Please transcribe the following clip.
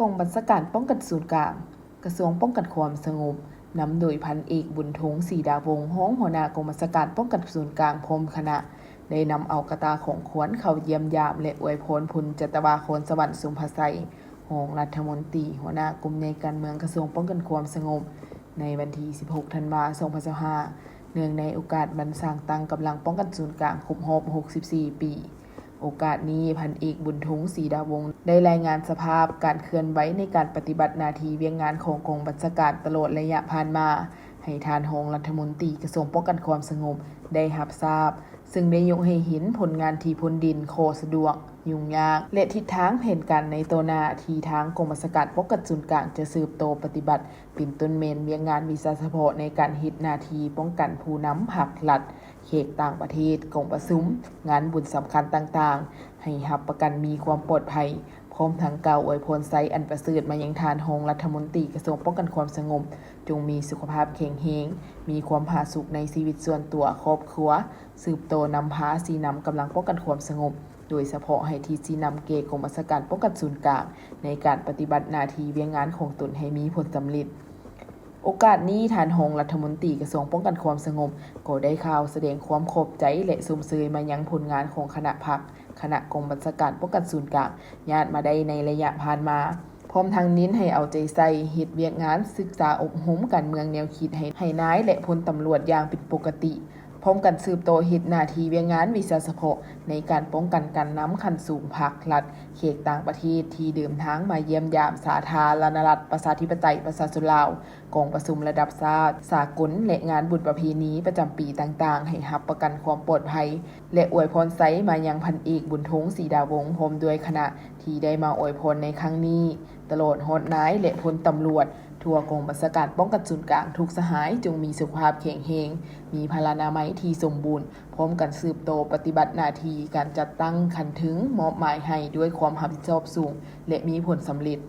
ກອງບັນຊາການປ້ອງກັນສູນກາງ ກະຊວງປ້ອງກັນຄວາມສະຫງົບ ນຳໂດຍພັນເອກ ບຸນທົງ ສີດາວົງ ຮອງຫົວໜ້າກອງບັນຊາການປ້ອງກັນສູນກາງ ພ້ອມຄະນະ ໄດ້ນຳເອົາກະຕ່າຂອງຂວັນເຂົ້າຢ້ຽມຢາມ ແລະ ອວຍພອນພົນຈັດຕະວາ ຄອນສະຫວັນ ສົມພະໄຊ ຮອງລັດຖະມົນຕີ ຫົວໜ້າກົມໃຫຍ່ການເມືອງ ກະຊວງປ້ອງກັນຄວາມສະຫງົບ ໃນວັນທີສິບຫົກ ທັນວາ ສອງພັນຊາວຫ້າ ເນື່ອງໃນໂອກາດວັນສ້າງຕັ້ງກຳລັງປ້ອງກັນສູນກາງຄົບຮອບຫົກສິບສີ່ປີ. ໂອກາດນີ້ ພັນເອກ ບຸນທົງ ສີດາວົງ ໄດ້ລາຍງານສະພາບການເຄື່ອນໄຫວໃນການປະຕິບັດໜ້າທີ່ວຽກງານຂອງກອງບັນຊາການຕະຫຼອດໄລຍະຜ່ານມາ ໃຫ້ທ່ານຮອງລັດຖະມົນຕີກະຊວງປ້ອງກັນຄວາມສະຫງົບໄດ້ຮັບຊາບ, ເຊິ່ງໄດ້ຍົກໃຫ້ເຫັນຜົນງານທີ່ພົ້ນເດັ່ນ, ຂໍ້ສະດວກ, ຫຍຸ້ງຍາກ ແລະ ທິດທາງແຜນການໃນຕໍ່ໜ້າທີ່ທາງກອງບັນຊາການປ້ອງກັນສູນກາງຈະສືບຕໍ່ປະຕິບັດ ເປັນຕົ້ນແມ່ນວຽກງານວິຊາສະເພາະໃນການເຮັດໜ້າທີ່ປ້ອງກັນຜູ້ນຳພັກລັດ, ແຂກຕ່າງປະເທດ, ກອງປະຊຸມ, ງານບຸນສຳຄັນຕ່າງໆ ໃຫ້ຮັບປະກັນມີຄວາມປອດໄພ, ພ້ອມທັງກ່າວອວຍພອນໄຊອັນປະເສີດມາຍັງທ່ານຮອງລັດຖະມົນຕີກະຊວງປ້ອງກັນຄວາມສະຫງົບ, ຈົ່ງມີສຸຂະພາບແຂງແຮງ, ມີຄວາມຜາສຸກໃນຊີວິດສ່ວນຕົວ, ຄອບຄົວ, ສືບຕໍ່ນຳພາຊີ້ນຳກຳລັງປ້ອງກັນຄວາມສະຫງົບ, ໂດຍສະເພາະໃຫ້ທິດຊີ້ນຳແກ່ກອງບັນຊາການປ້ອງກັນສູນກາງ ໃນການປະຕິບັດໜ້າທີ່ວຽກງານຂອງຕົນໃຫ້ມີຜົນສຳເລັດ. ໂອກາດນີ້ ທ່ານຮອງລັດຖະມົນຕີກະຊວງປ້ອງກັນຄວາມສະຫງົບ ກໍໄດ້ກ່າວສະແດງຄວາມຂອບໃຈ ແລະ ຊົມເຊີຍມາຍັງຜົນງານຂອງຄະນະພັກ, ຄະນະກອງບັນຊາການປ້ອງກັນສູນກາງ ຍາດມາໄດ້ໃນໄລຍະຜ່ານມາ, ພ້ອມທັງເນັ້ນໃຫ້ເອົາໃຈໃສ່ເຮັດວຽກງານສຶກສາອົບຮົມການເມືອງແນວຄິດໃຫ້ ໃຫ້ນາຍ ແລະ ພົນຕຳຫຼວດຢ່າງເປັນປົກກະຕິ, ພ້ອມກັນສືບຕໍ່ເຮັດໜ້າທີ່ວຽກງານວິຊາສະເພາະໃນການປ້ອງກັນການນຳຂັ້ນສູງພັກລັດ, ແຂກຕ່າງປະເທດທີ່ເດີນທາງມາຢ້ຽມຢາມສາທາລະນະລັດ ປະຊາທິປະໄຕ ປະຊາຊົນລາວ, ກອງປະຊຸມລະດັບຊາດ, ສາກົນ ແລະ ງານບຸນປະເພນີປະຈຳປີຕ່າງໆ ໃຫ້ຮັບປະກັນຄວາມປອດໄພ ແລະ ອວຍພອນໄຊມາຍັງພັນເອກ ບຸນທົງ ສີດາວົງ ພ້ອມດ້ວຍຄະນະທີ່ໄດ້ມາອວຍພອນໃນຄັ້ງນີ້, ຕະຫຼອດຮອດນາຍ ແລະ ພົນຕຳຫຼວດ ທົ່ວກອງບັນຊາການປ້ອງກັນສູນກາງທຸກສະຫາຍ ຈົ່ງມີສຸຂະພາບແຂງແຮງ, ມີພະລານາໄມທີ່ສົມບູນ, ພ້ອມກັນສືບຕໍ່ປະຕິບັດໜ້າທີ່ການຈັດຕັ້ງຂັ້ນເທິງມອບໝາຍໃຫ້ດ້ວຍຄວາມຮັບຜິດຊອບສູງ ແລະ ມີຜົນສຳເລັດ.